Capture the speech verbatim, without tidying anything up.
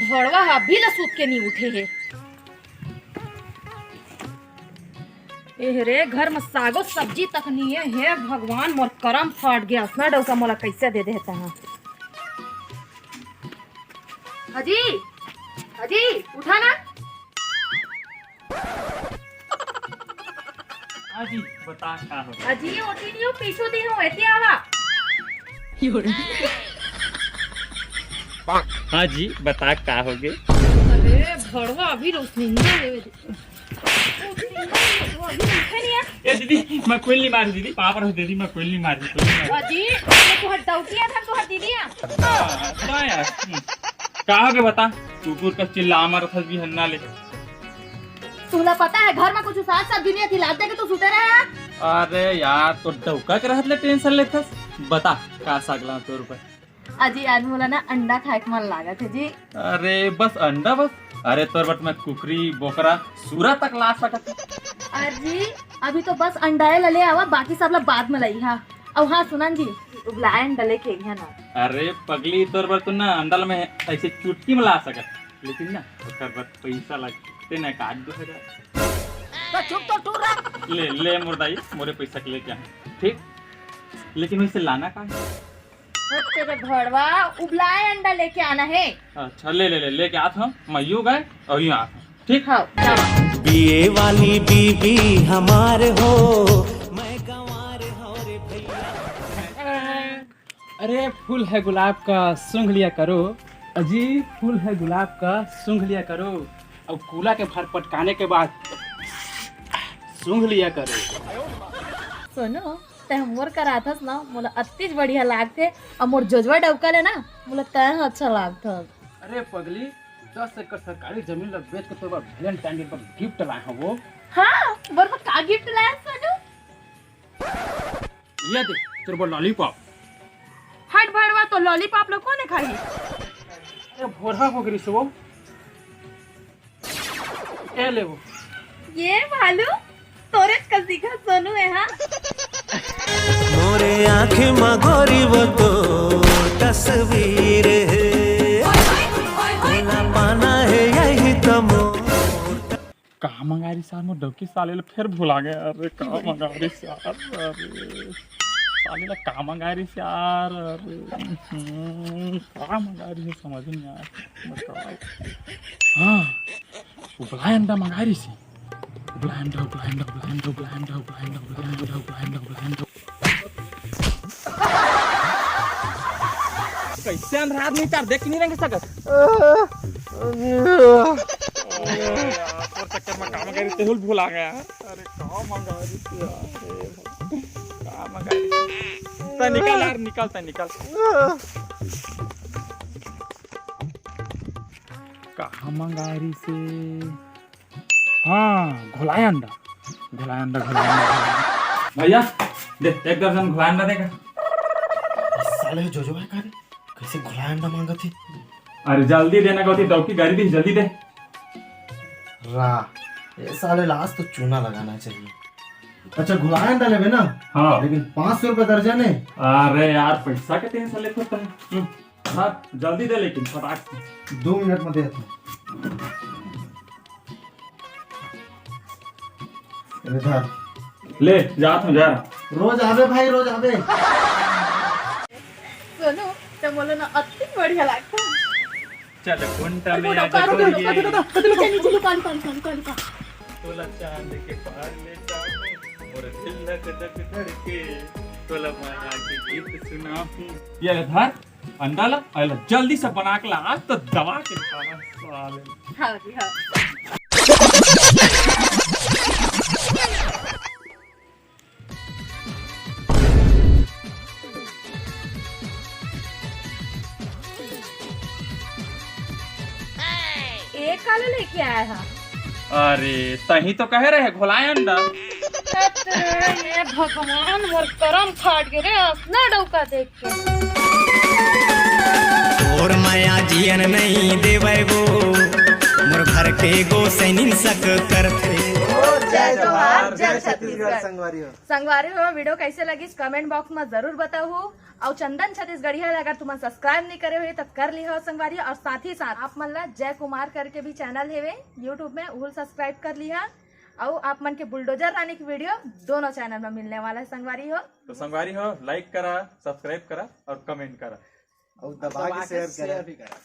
भड़वा ह अभी ले सूत के नी उठे हे। एह रे, घर म सागो सब्जी तक नी हे। हे भगवान, मोर करम फाट गे, असना डउका मोला कइसे दे दे हे तहां। अजी, अजी, उठा ना। हाँ जी, बता का हो? अजी, ओती नी हो, पीछू दी हो, एती आवा। हाँ जी, बता का हो गे? अरे, भड़वा अभी रोशनी नहीं आवे दे। रोशनी नहीं आवे, अभी उठे नहीं है। ए दीदी, मैं कोई नहीं मारी दीदी, पाप रहो दीदी, मैं कोई नहीं मारी, कोई नहीं मारी। अजी, ये तो हट डाउटी है, हम तो हट दीदी है। हाँ, हाँ यार, हम्म। का हो गे बता? कुकुर कस चिल्ला मरत हस बिहन्ना ले। तुला पता है घर में कुछ साग सब्जी नहीं थी, लाते के तू सुते रहे है। अरे यार, तो डौका के रहत ले टेंशन लेथस। बता, का साग ला तोर ऊपर? अजी, आज मोला ना अंडा खाए के मन लागत है जी। अरे बस अंडा बस? अरे तोर बर मैं कुकरी, बोकरा, सूरा तक ला सकत हूँ। अजी, अभी तो बस अंडा ला ले आवा, बाकी सब ला बाद में लइहा। अउ हाँ, सुनन जी, उबलाए अंडा लेके अइहा ना। अरे पगली, तोर बर तो ना अंडा ला मैं ऐसे चुटकी में ला सकत, लेकिन ना ओकर बर पैसा लगते ना, एक आध दो हजार। तो चुप तो टूरा। ले, ले मुर्दाई, मोरे पैसा के लेके आ, ठीक? लेकिन वैसे लाना का है? ओ तेरे भड़वा, उबलाए अंडा लेके आना है। अच्छा, ले, ले, ले, लेके आत हूँ, मैं यूं गए और यूं आत हूँ, ठीक? हाँ, जाओ। बीए वाली बीबी हमार हो, मैं गंवार हो रे भैया। अरे फूल है गुलाब का, सूंघ लिया करो। अजी, फूल है गुलाब का, सूंघ लिया करो। अब कूला के भर पटकाने के बाद सूंघ लिया करो। सुनो, तैं मोर कराथस ना, मोला अतिच बढ़िया लागथे। अउ मोर जोजवा डौका ले ना, मोला तैं अच्छा लागथस। अरे पगली, दस एकड़ सरकारी जमीन ला बेच के तोर बर Valentine Day पर गिफ्ट लाए हंव वो। हाँ, मोर बर का गिफ्ट लाए हस सोनू? ये दे, तोर बर लॉलीपॉप। हट भड़वा, तो लॉलीपॉप ला कोने खाही? ए, भोरहा हो गिस वो। ए ले वो। ये भालू, तोरे कस दिखत सोनू है, हाँ? मोरे आँख म गोरी वो तो तस्वीर है। कोला पाना है यही तो मोर। का मंगाए रिहिस यार, मोर डौकी साले ला फेर भुला गया। अरे का मंगाए रिहिस यार, अरे साले ला का मंगाए रिहिस यार, अरे हम्म, का मंगाए रिहिस समझ नहीं आया। बताओ। हाँ, उबलाए अंडा मंगाए रिहिस। उबलाए अंडा, उबलाए अंडा, उबलाए अंडा। कइसे अंधरात नहीं तार देख के नहीं रेंगे सकत। अरे यार, तोर चक्कर में का मंगाए रिहिस तेहू ल भुला गया। अरे का मंगाए रिहिस यार, अरे भाई, का मंगाए रिहिस। तैं निकल यार, निकल, तैं निकल। का मंगाए रिहिस? हाँ, घोलाए अंडा। घोलाए अंडा, घोलाए अंडा, घोलाए अंडा। भैया, दे, एक दर्जन घोलाए अंडा देगा। साले जोजवा है का रे? कइसे घोलाए अंडा मांगत हे? अरे जल्दी देना गौती, डौकी गारी दी, जल्दी दे। रा, ये साले ला आज तो चूना लगाना चाहिए। अच्छा, घोलाए अंडा लेबे ना? हाँ। लेकिन पाँच सौ रुपए दर्जन है। अरे यार, पैसा के टेंशन लेथस तैं। हम्म, हाँ, जल्दी दे लेकिन फटाक से। दो मिनट में देता हूँ। इधर। ले, जात हूँ, जा। रोज आबे भाई, रोज आबे। सोनू, तैं मोला ना अति बढ़िया लागथे। चल, घुंटा में रुको, आ जा रुको, रुको, गोरिये। रुको, रुको, रुको, नीचे, नीचे, लुका, लुका, लुका, लुका, लुका। तोला चांद के पार ले जाऊं, मोर दिल धक धक धड़के, तोला माया के गीत सुनाऊं। ये ले धर, अंडा ला, अउ एला जल्दी से बना के ला, आज तो दबा के खाना साले। हाँ जी, हाँ। ए काला लेके आया हा? अरे, तहीं तो कहे रहे, घोलाए अंडा। अरे, ये भगवान, मोर करम फाट गे रे, असना डौका देख के। तोर मया जियन नहीं देवय गो, मोर घर के गो सैनिन सक करथे। जय जोहार, जय छत्तीसगढ़। संगवारी हो। संगवारी हो, वीडियो कैसे लगिस कमेंट बॉक्स में जरूर बताओ। और चंदन छत्तीसगढ़िया ला अगर तुमन सब्सक्राइब नहीं करे हुए तब कर लिहा संगवारी हो। और साथ ही साथ आप मन ला जय कुमार करके भी चैनल हेवे यूट्यूब में, उहुल सब्सक्राइब कर लिहा। और आप मन के बुलडोजर रानी की वीडियो दोनों चैनल में मिलने वाला है संगवारी हो। तो संगवारी हो, लाइक करा, सब्सक्राइब करा और कमेंट करा। और दबा के शेयर करा।